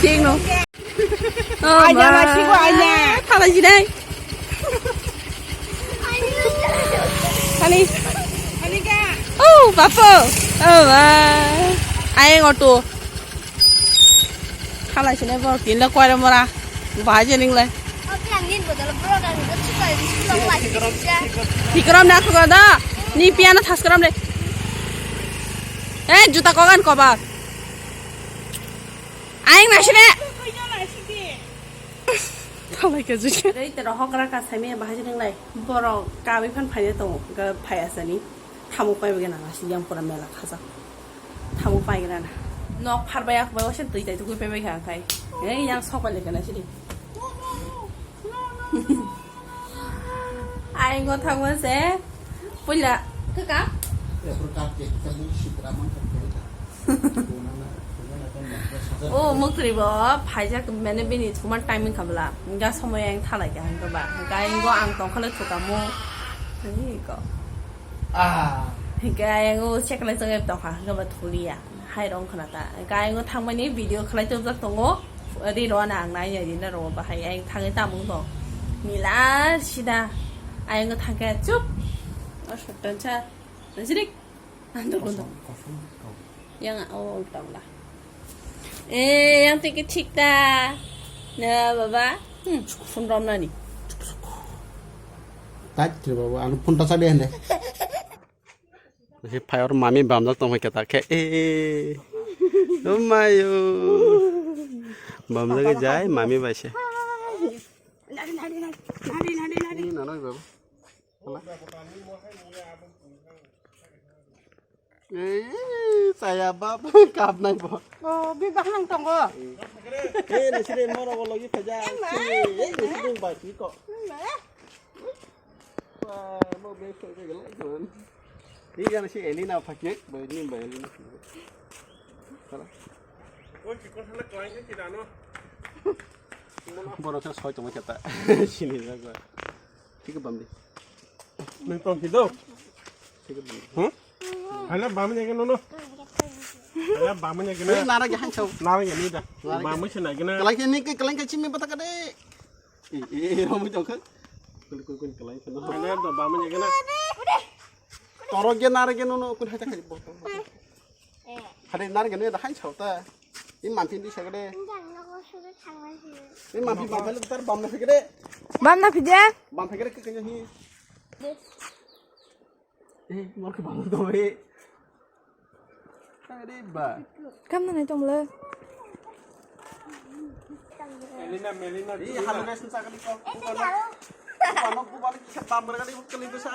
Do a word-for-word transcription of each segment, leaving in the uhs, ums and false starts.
Sing no. Oh, aja ma. Nasi ko aja. Thala jinai. Kani. Oh, bapo. Oh, ba. Ayang auto. Thala jinai bo kinla kwara mora. Baje ningle. Tikram na ko da. Ni piano thas kram de. Eh, juta kogan kobar. Aing naisine. Thalai ke juje. Dei tero hokra ka saime bahai jeng lai. Borok kawi phan phai tongo, ga phai asani. Thamuk pai bege nang asi yang pura mela khaja. Thamuk pai gana na. Nok phar bai ak bai wasen tui tai tui pai bai kha khai. Ei yang sok pai le kana sidi. Aing go thangma se. Puila kaka. O mukri bo phaijak mane bini thuma timing khabla. Ga somoy ang thalai ka hangba. Ga ingo ang tongkhale thukamu. Ani ko. Ah. Ga ingo cheklai chonge tongkha hangba thulia. Hai rong khna ta. Ga ingo thangmani video khlai tobjak tongo. Ri ro na ang nai nai na ro bahai ang thangwi tamung tong. Nila sida. Ang thangkhe chup. Aswk tansa. Nasirik. Andar kondo. Yang o tong la. Eh, yang tiki thik ta. Na baba. Hmm, phone rom nani. Tat re baba, anu phone ta sa de hande. Si phai or mami bamjak tong khe ta khe. Eh. Oh my oh. Bamjak jai mami bai se. Ni nanai baba. Hala. Eh, saya baba kap nai bo. Oh, bi bang nang tongo. Eh, ni sini moro logi phaja. Eh, ni sini bai ko. Wah, mau besok ke gelai kan. Ini kan si Elina pakai, baik ni baik Elina. Salah. Borok sa soi tongma khe ta. Sini jaga. Thik bam di. Nang tong kido. Thik bam di. Hmm? Hala bam ni gano no. Hala bam ni gano. Nara ge hansau. Nara ge ni da. Bam se na gano. Kalai ke ni ke kalai ke chimi bata kade. Eh, eh, eh, romi tong kha. Kul kul kul kalai ke no. Hala da bam ni gano. Toro ge nara ge no no kun hata khai bo. Hade nar gane da hai chauta. Ni manphi di sagade. Ni manphi manphi tar bam na sagade. Bam na phide? Bam phagade ke kanya hi. Eh, mor ke bam do he. Sagade ba. Kam na nai tong le. Melina, Melina. Ni halu guys, sagade ko. Bano, bano ki bam ragade ko kali besa.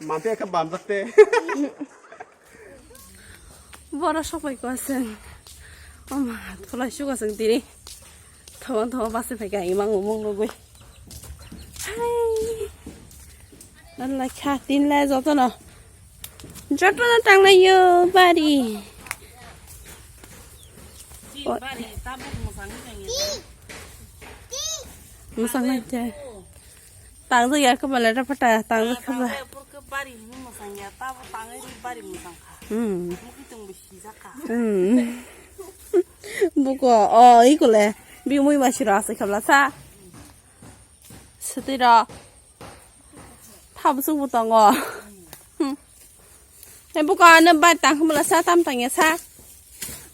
Manti ekha bamjak te. Boro sopai ko aseng. Oma, thulai suka seng tini. Thawa thawa basi phai ka imang umung lugui. Hai. Ala kha tin lai joto no. Joto no tang lai yo bari. Bari tabuk musang ni tang yo. Musang lai te. Tang jaya khe ba leta pata, tang jaya khe ba. Tang jaya pur khe bari hwnwi mwsang ya, tabo tangwi ri bari mwsang kha. Hmm. Mukitwng bo sijak kha. Hmm. Buko, o, ikole, bimui masiro asai khabla sa. Sitiro. Thabsuk bo tongo. Hmm. Hei buka ano bai tang hwnla sa tam tang ya sa.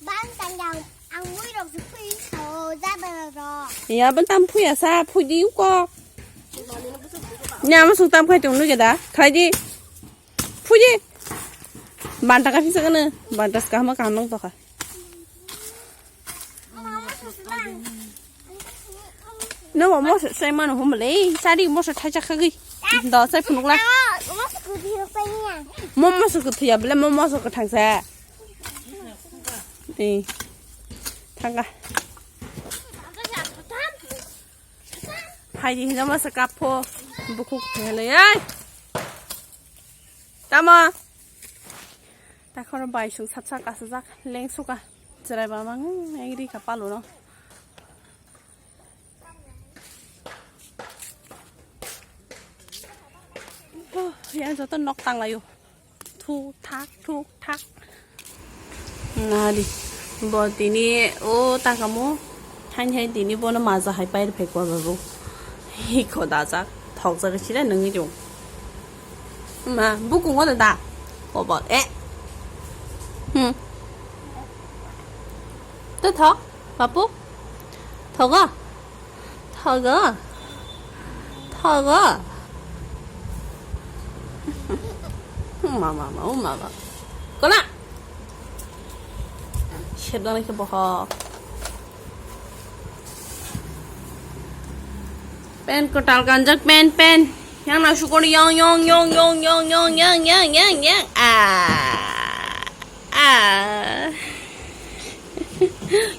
Ban tang ya ang mui rok se phui so jaba ro. Ya ban tam phui ya sa phui di ko. Nya ma suk tam khai tong lu da. Khai di. Phui di. Ban ta ka phi sa kana. Ban ta ka ma ka nong to kha. Nang moso sai mano hum le, sari moso thai chakha gi. Do sai phunuk la. Moso kuthi rok sai niya. Mo moso kuthi ya bele, mo moso kuthang sa. Eh. Thanga. Hai di hina masa kapho. Bukhuk thele ai. Tama. Takhoro bai sung sap sak asajak leng suka. Cherai ba mang, hmm, egri ka palu no. Oh, yang joto nok tang layo. Thuk thak, thuk thak. Nari, bo tini o takamo, hain hain tini bono maja hai pair phai kwa babu. Hi kho dajak, thok jak chile nungwi rung. Ma, bukungo da da. Kobol, eh. Hmm. To thok, papu. Thogo. Thogo. Thogo. Mama, mama, mama. Kona. Sedang ke boho. Pen kotal ganjak pen, pen. Yang na sukor yang, yang, yang. Ah. Ah.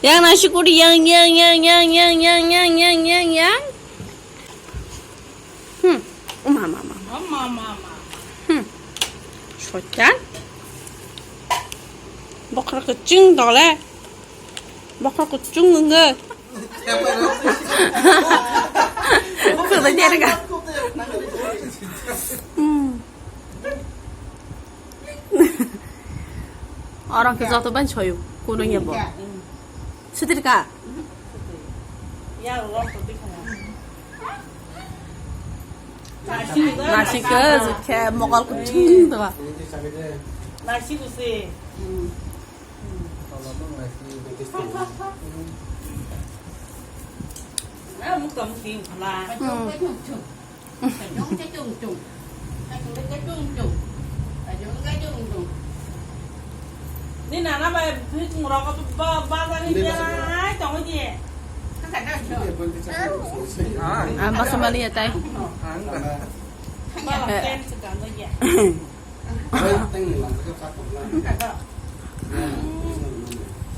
Yang na sukor yang, yang, yang. Hmm. Uma, ma, ma. Ama, ama, ama. Hmm. Soitan. Bokra kuchung dole. Bokra kuchung nge. Bokra da nyere ga. Hmm. Orang ke jatuh ban soyu, kuno nyebo. Setir ka? Nasi ke, ke mokol kuching tu. Nasi kusi. Hmm. Ni nana bai bwtwng rok ba, bazar ni berai tongwi di. Ah, basa mali ya tai. Bala pen se kan ya.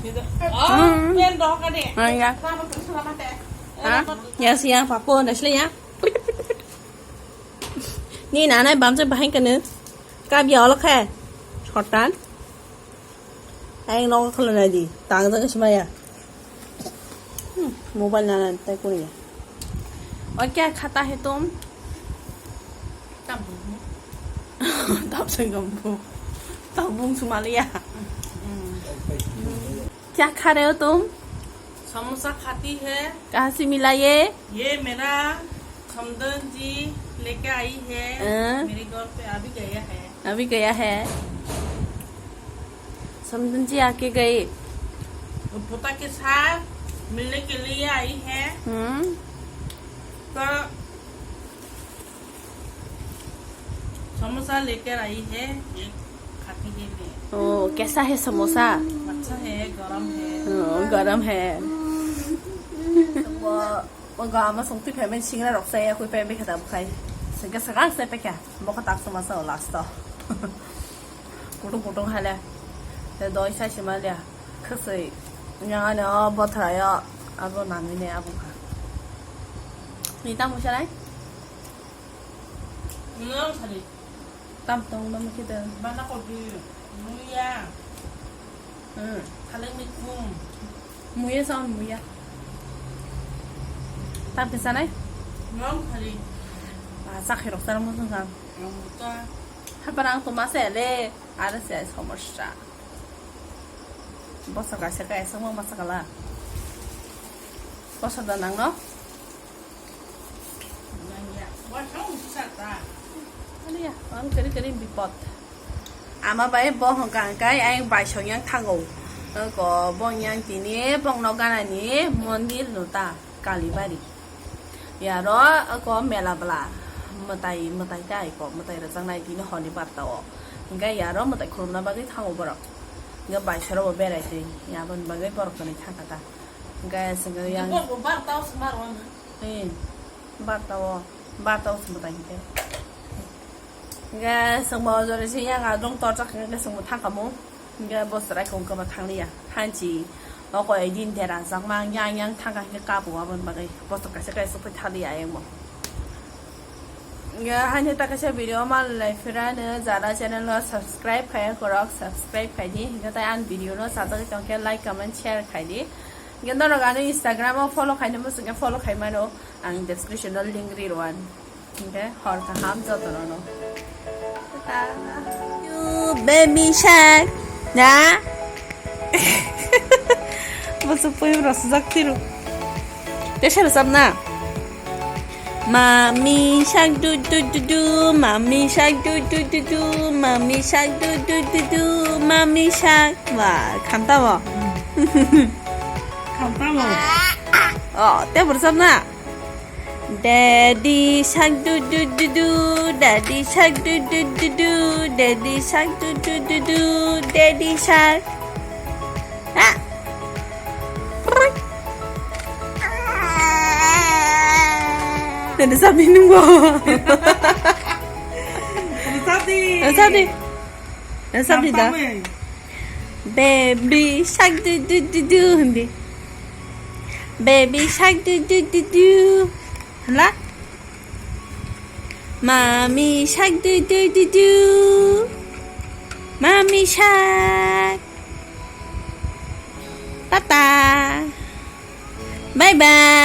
Sida. Oh, pen doh ka de. Ah, ya. Sama tu sama te. Ha? Ya siya papo na sila ya. Ni nana bamsa bahai kanu. Kap ya olok hai. Soitan. Ayang nogo khulunai di. Tang jang simaya. Hmm, mobile nana tai kunia. Aur kya khata hai tum? Tabung. Tabung sumaliya. Hmm. Kya kha rahe ho tum? Samosa khati hai. Kahan se mila ye? Ye mera samdan ji leke aayi hai. Haan. Mere ghar pe abhi gaya hai. Abhi gaya hai. Samdan ji aake gaye. Wo pota ke saath milne ke liye aayi hai. Hmm. To samosa lekar aayi hai, ye khati hai main. Oh, kaisa hai samosa? Acha hai, garam hai. Oh, garam hai. Wo, wo ga ama songtwi phaimani singra rok chaya khui pai bikha da bukhai. Sengke sakang se pekha. Bokha tak samosa o last o. Kutung kutung hale. Te doi sai sima le. Khasui. Yang ani o bothra yo. Abo nangwi ne abo kha. Ni tamo sanai? Nang sari. Tam tong dam kita. Bana kopi. Muya. Hmm. Khalai mikum. Muya sa muya. Tam ke sanai? Nang sari. Ah, sakhi rok sar mo sang. Nang ta. Haparang to masa le. Ada se somosya. Bosa kaisa kaisa mo masa kala. Bosa da nang no? Aliya, ang kari kari bipot. Ama bai bo hongka hongkai ayang bai songyang thango. Ko bong yang tini bong no ganani mondir no ta Kalibari. Yaro ko mela bla. Matai, matai kai ko, matai rajak nai tini honi barta o. Hingke yaro matai khulumna bagwi thango borok. Hingke bai soro bo berai twi. Yabon bagwi borok toni thangka ta. Hingke sengke yang. Bo, bo barta o sumar o. Ee, barta o, barta o sumba tang khe. Hingke chwngbo jora se yang adong torjak hingke chwngbo thangkamo. Hingke bo chwrai kong khe bo thangliya. Hanchi, o koi din dera jakma yang yang thangka hingke kapo aboni bagwi. Bo to kaisa kaisa phai thaliya ayang bo. Hingke haini ta kaisa video mal lai phirano jara channel o subscribe khai korok subscribe khai di. Hingke tai an video no sajagwi tongkhe like comment share khai di. Hingke norok ano Instagram o follow khaina muchungkhe follow khai mano, ang description o link ri rwan. Hingke hor kaham jotono no. Tata. You baby shark, na? Bwswk poem rwchajak tiro. Tesa rwchapna. Mami shark du du du du, mami shark du du du du, mami shark du du du du, mami shark. Wah, khamtamo. Khamtamo. Oh, tei rwchapna. Daddy shark du du du du, daddy shark du du du du, daddy shark du du du du, daddy shark. Ah. Daddy shark ni nunggu. Rwchapdi. Rwchapdi. Rwchapdi da. Baby shark du du du du hindi. Baby shark du du du du. Hala. Mami shark du du du du. Mami shark. Tata. Bye bye.